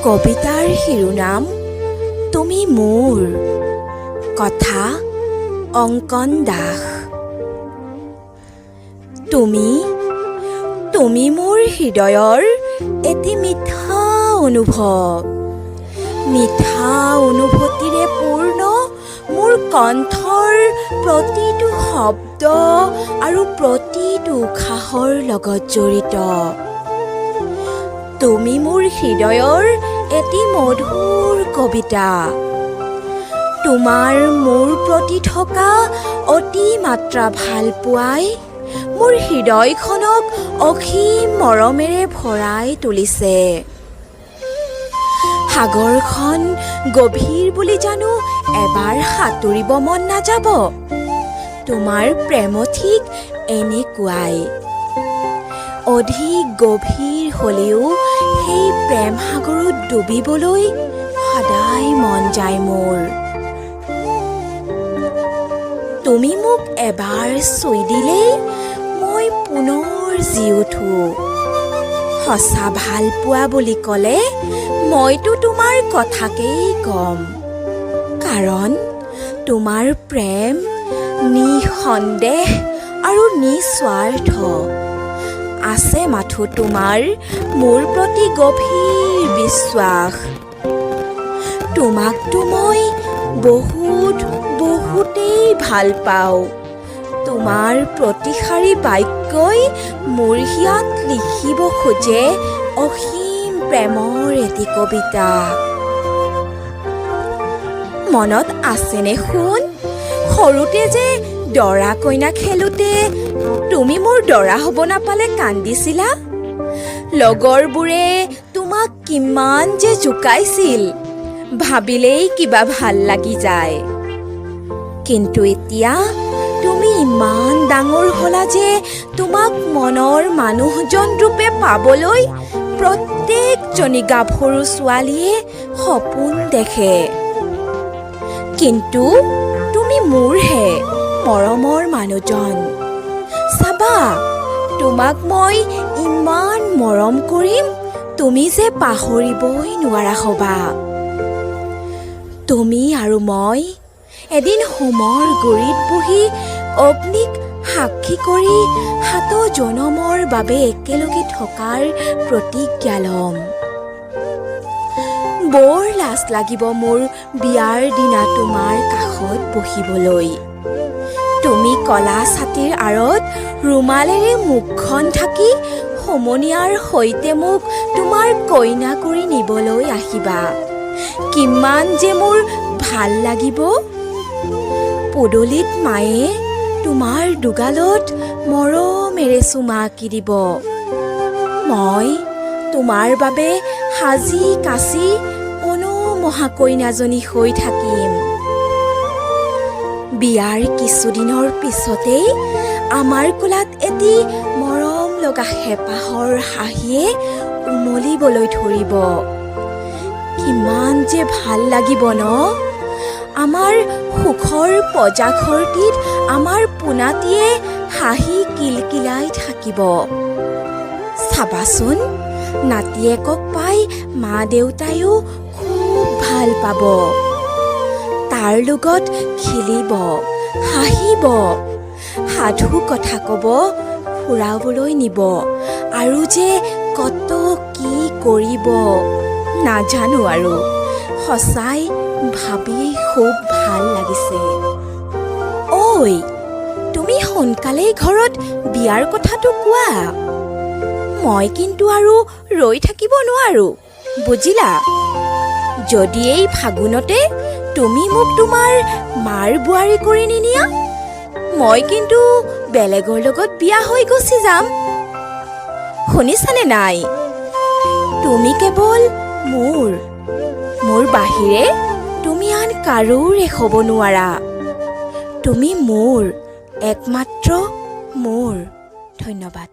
কবিতাৰ শিৰোনাম তুমি মোৰ। কথা অংকন দাস। তুমি তুমি মোৰ হৃদয়ৰ এটি মিঠা অনুভৱ, মিঠা অনুভূতিৰে পূৰ্ণ মোৰ কণ্ঠৰ প্ৰতিটো শব্দ আৰু প্ৰতিটো উশাহৰ লগত জড়িত। তুমি মোৰ হৃদয়ৰ এটি মধুৰ কবিতা। তোমাৰ মোৰ প্ৰতি থকা অতিমাত্ৰা ভালপোৱাই মোৰ হৃদয়খনক অসীম মৰমেৰে ভৰাই তুলিছে। সাগৰখন গভীৰ বুলি জানো এবাৰ সাঁতুৰিব মন নাযাব? তোমাৰ প্ৰেম ঠিক এনেকুৱাই। অধিক গভীৰ হ'লেও সেই প্ৰেম সাগৰত ডুবিবলৈ সদায় মন যায় মোৰ। তুমি মোক এবাৰ চুই দিলেই মই পুনৰ জি উঠো। সঁচা ভাল পোৱা বুলি ক'লে মইতো তোমাৰ কথাকেই ক'ম, কাৰণ তোমাৰ প্ৰেম নিঃসন্দেহ আৰু নিস্বাৰ্থ। আছে মাথো তোমাৰ মোৰ প্ৰতি গভীৰ বিশ্বাস। তোমাকতো মই বহুত বহুতেই ভাল পাওঁ। তোমাৰ প্ৰতিশাৰী বাক্যই মোৰ হিয়াত লিখিব খোজে অসীম প্ৰেমৰ এটি কবিতা। মনত আছেনে সোণ, সৰুতে যে দৰা কইনা খেলোতে তুমি মোৰ দৰা হ'ব নাপালে কান্দিছিলা? লগৰবোৰে তোমাক কিমান যে জোকাইছিল, ভাবিলেই কিবা ভাল লাগি যায়। কিন্তু এতিয়া তুমি ইমান ডাঙৰ হলা যে তোমাক মনৰ মানুহজন ৰূপে পাবলৈ প্ৰত্যেকজনী গাভৰু ছোৱালীয়ে সপোন দেখে। কিন্তু তুমি মোৰহে মৰমৰ মানুহজন। চাবা, তোমাক মই ইমান মৰম কৰিম, তুমি যে পাহৰিবই নোৱাৰা হবা। তুমি আৰু মই এদিন হোমৰ গুৰিত বহি অগ্নিক সাক্ষী কৰি সাত জনমৰ বাবে একেলগে থকাৰ প্ৰতিজ্ঞা ল'ম। বৰ লাজ লাগিব মোৰ বিয়াৰ দিনা তোমাৰ কাষত বহিবলৈ। তুমি কলা ছাতিৰ আঁৰত ৰুমালেৰে মুখখন ঢাকি সমনীয়াৰ সৈতে মোক তোমাৰ কইনা কৰি নিবলৈ আহিবা। কিমান যে মোৰ ভাল লাগিব! পদূলিত মায়ে তোমাৰ দুগালত মৰমেৰে চুমা আঁকি দিব। মই তোমাৰ বাবে সাজি কাচি মনোমোহা কইনাজনী হৈ থাকিম। বিয়াৰ কিছুদিনৰ পিছতেই আমাৰ কোলাত এটি মৰম লগা হেঁপাহৰ হাঁহিয়ে উমলিবলৈ ধৰিব। কিমান যে ভাল লাগিব ন? আমাৰ সুখৰ পঁজাঘৰটিত আমাৰ পোনাটিয়ে হাঁহি কিলকিলাই থাকিব। চাবাচোন, নাতিয়েকক পাই মা দেউতায়ো খুব ভাল পাব। তাৰ লগত খেলিব, হাঁহিব, সাধু কথা ক'ব, ফুৰাবলৈ নিব আৰু যে কত কি কৰিব নাজানো আৰু। সঁচাই ভাবিয়েই খুব ভাল লাগিছে। ঐ, তুমি সোনকালেই ঘৰত বিয়াৰ কথাটো কোৱা। মই কিন্তু আৰু ৰৈ থাকিব নোৱাৰো, বুজিলা? যদি এই ফাগুনতে তুমি মোক তোমাৰ মাৰ বোৱাৰী কৰি নিনিয়া, মই কিন্তু বেলেগৰ লগত বিয়া হৈ গুচি যাম। শুনিছানে নাই? তুমি কেৱল মোৰ, মোৰ বাহিৰে তুমি আন কাৰোৰে হ'ব নোৱাৰা। তুমি মোৰ, একমাত্ৰ মোৰ। ধন্যবাদ।